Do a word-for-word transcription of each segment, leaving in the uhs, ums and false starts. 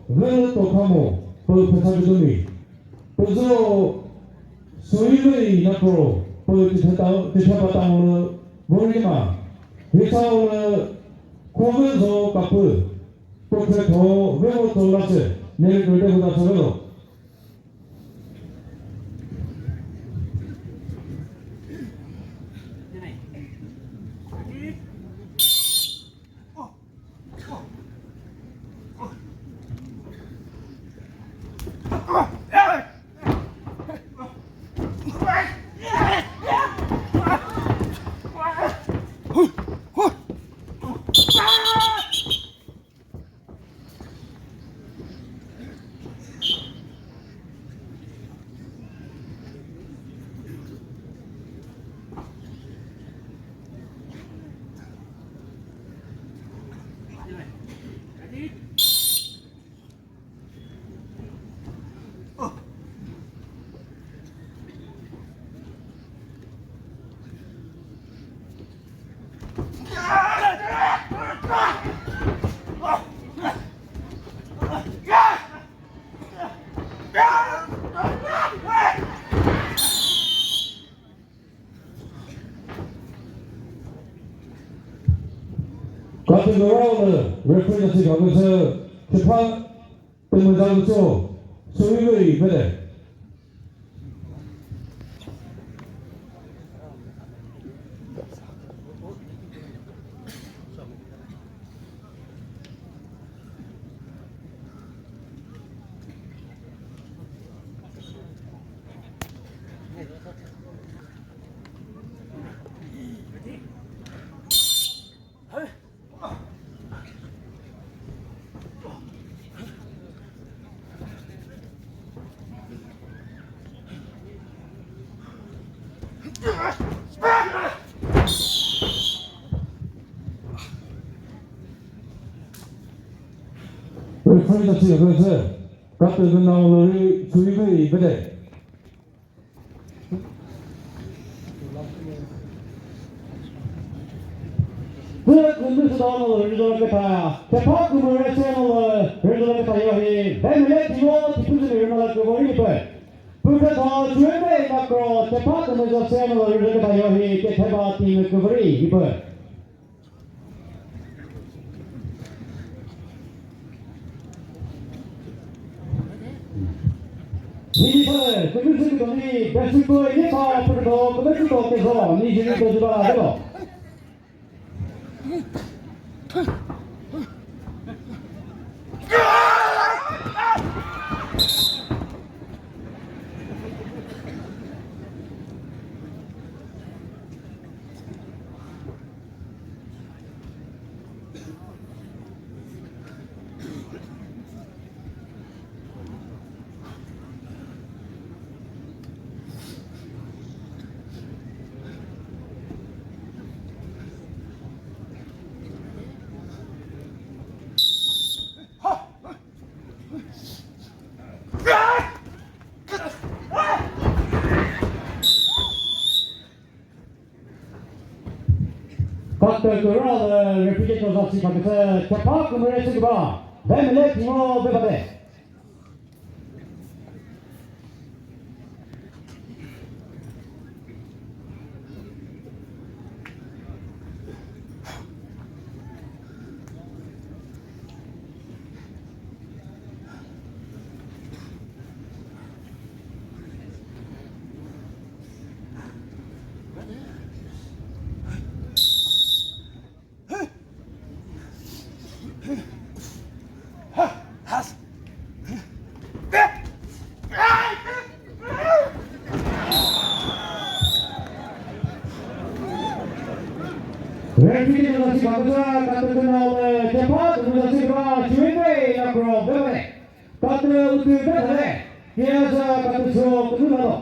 Vele to khamo, pü phe sa kütümi. Pü zo, sui vei na pro, pü tithe ta, tithe pa tang lü, vori ma. Hi sa o lü, kho ve zo ka pü. Pü phe tho, ve vo tso la che, ne le kürte hu ta sa ve lo. Kati lora le referee si kha se, sepa tümüzang so, sui vei bele. Referee ta chi referee. Kati na lori sui vei bele. Pü kümüzü dono lü rizolü küta, sepa kümüre channel lü rizolü küta yohi, bemele timo tipüzü lü rizolü küvori pü. Pü küta chüve makro, sepa kümüzü channel lü rizolü küta yohi, ketheba timi küvori pü. Hili pale, kümüzü kütoni, besi koi, ni pa pürdo, kümüzü to kezo, ni jiri to jiba la delo. Kate küralü referee cho zasi kaküsü, sepa kümüre sü küba, bemele timo bebate. Referee nasi kabuza, katu kenal, eh, cepat, nasi kra, cuy, ya, bro, bro. Katu utu bethale, kiasa katu so kunu lalo.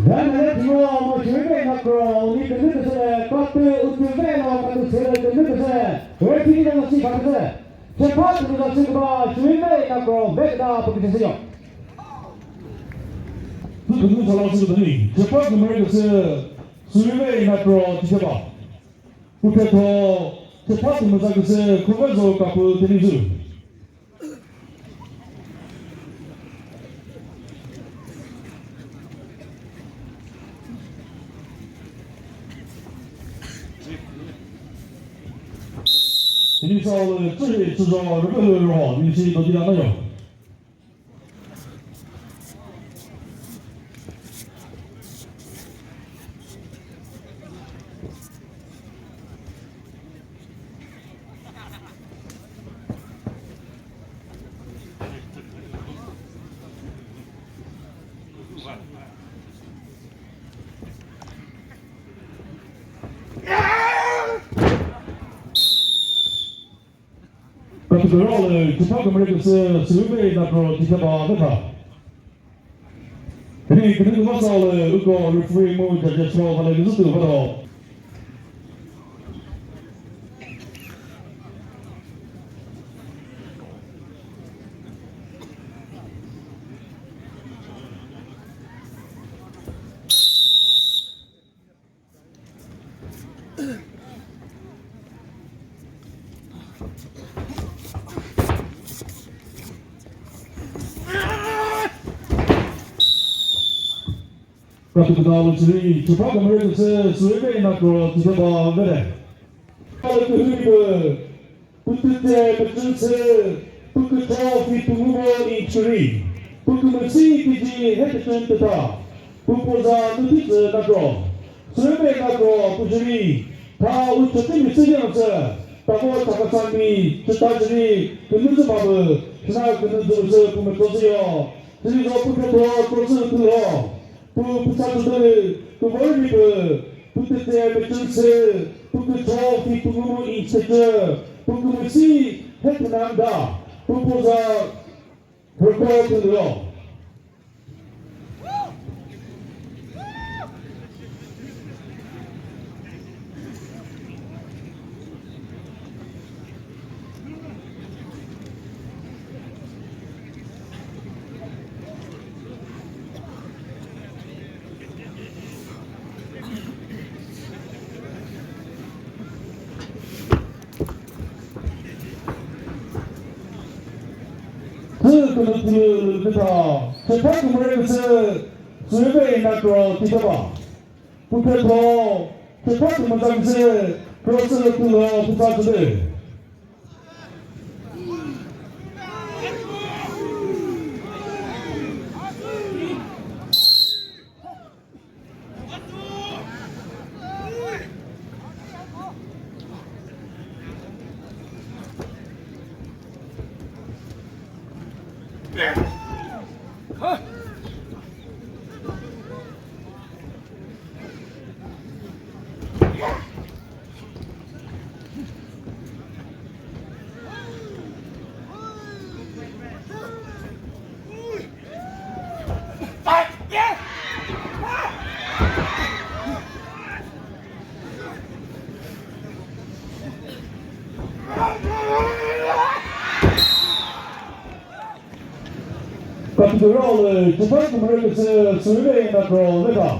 Vemele tiro mo shiri na kro ni künü küsüle, kotü utü ve no kotü sele künü küsüle, ötü ni no si baküsüle. Shepa tümüza süküba shiri na kro ve da baküsüle yo. Tümüza sala süküba ni, shepa tümüza küsü shiri na kro tisheba. Uketho, shepa tümüza küsü khuve zo kapü tenizu. Tini sa le, tsühi tsüzo rüpehü rüho, nisi dodila nayo. Katukuro le, Chupha Kümüre küsü, Sülübe Nakro, Chitheba, Vekha. Hini, kini küma sa le, uko referee mu, judges mu, vale, küsü tu, vado. Katukudalo chiri, Chupha Kümüre küsü, Sülübe Nakro, Chitheba, Vekha. Katukudalo chiri, Pütütse pütütse, pükütho fi tungumo inchüri, pükümütsi kiji hepütün tüta, püpoza nütitsü nakro, sürübe nakro püchüri, tha utsütü mütsü yangtsü, tamo takasami, chütachüri, künüzü mabü, shina künüzü mütsü pümütsozü yo, chüri zo pükütho, kosü tüho. Pu pütsa tütülü, pu vori mi pü, pu tütse pütütse, pu kütho fi pu ngumu inchechü, pu kümütsi hetünanda, pu poza rüko tülo. Tü künü tülü lü küta, Chupha Kümüre küsü, sürübe nakro titaba. Pükre tho, Chupha Kümüre küsü, kürosü tülü küta tülü. Kapitürao lü Chupha Kümüre küsü sürüle yena kro leka.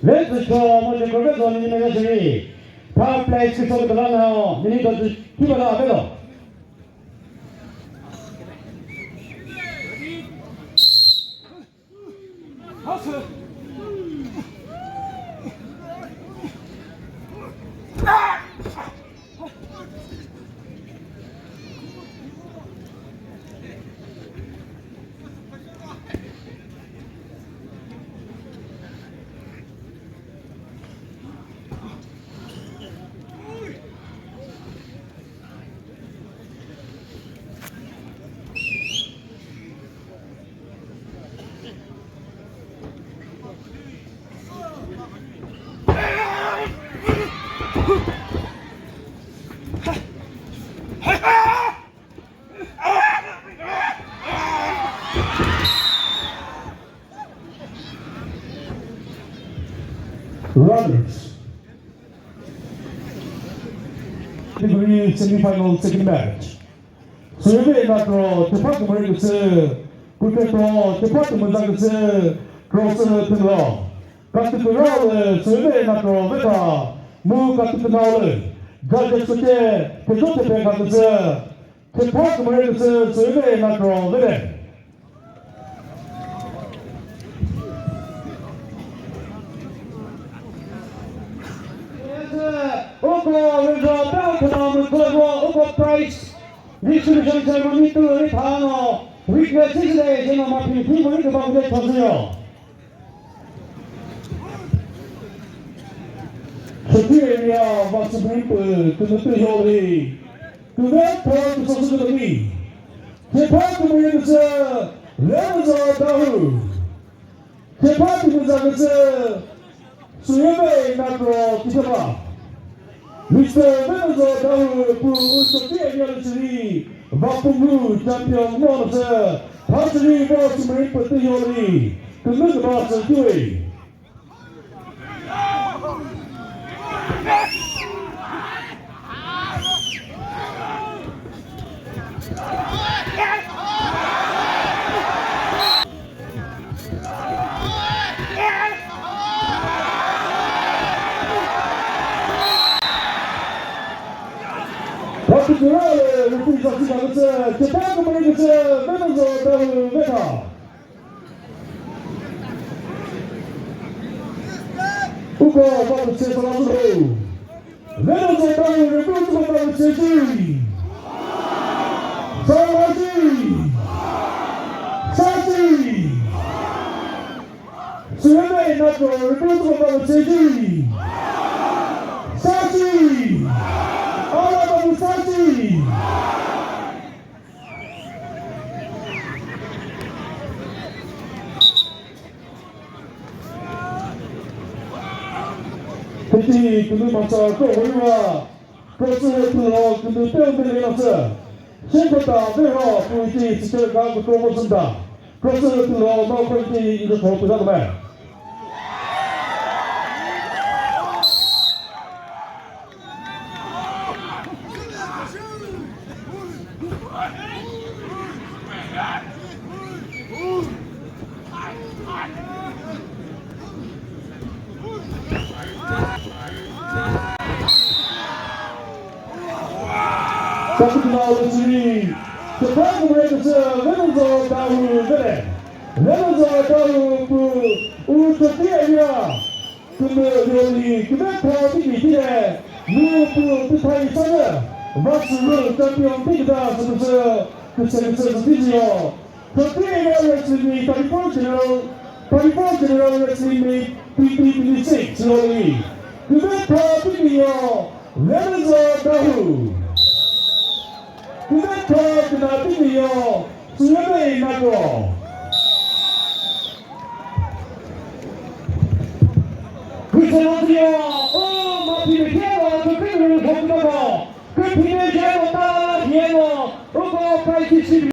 Let's go, mo je kro ke zone ni me ga chiri. Power play six of the run now. Minute of the keep it up, hello. Degree semifinal second match. Sürüve Natro, Tepa Kümüre Küsü, Kükre Kro, Tepa Kümüza Küsü, Kro Sürü Tüngro. Katü Künao lü Sürüve Natro veta, mu Katü Künao lü, Gaje Süke, Küzü Tepe Katüsü, Tepa Kümüre Küsü, Sürüve Natro vete. Uko result peküna müküvo uko prize distribution ceremony tü ri thano witness side jeno ma phi phi mo ri kübang de thozüyo. Chokri area Vasubri pü künütü yoli. Küve pho küsasü kütami. Tepa Kümüre Küsü, Venuzo Dawhuo. Tepa Kümüza Küsü, Sürüve Natro Titepa. Mister Venuzo Dawhuo pü u Chokri area lü chiri, Vapungu champion mo sü, thasüri mo sümüri pütü yoli, künü kübasü tüwe. Particularly, referee Zasi Gagütsü, Tepa Kümüre Küsü, Venuzo Dawhuo veta. Uko va pütse sala züro. Venuzo Dawhuo referee tsüko ta pütse jüri. Sala ji. Sa ji. Sürüve Natro referee tsüko ta pütse jüri. Sa ji. Ala ta pütse sa ji. Peti künü masa ko horiwa, ko sü he pülo künü pe umbe le nasa. Shekota ve ho pu iti sichere ka ko ko sunda. Ko sü he pülo ma ko iti ito ko püsa kome. Sakütüna ulüsiri, Tepa Kümüre Küsü, Venuzo Dawhuo vere. Venuzo Dawhuo pü, u Chokri area. Kümü yoli küve pho tiki tire, mu pu pütha isanü, Vasürü champion tiki da sütüsü, küse küse sütüsü yo. Chokri area wrestling meet, thirty-four general, thirty-four general wrestling meet, twenty twenty-six yoli. Küve pho tiki yo, Venuzo Dawhuo. Küve pho küna tiki yo, Sürüve Natro. Kükrenazio, o, ma phi phi lo, kükre kükre kükre kükre. Kükre phi phi lo, ta, phi lo, o, ko, prize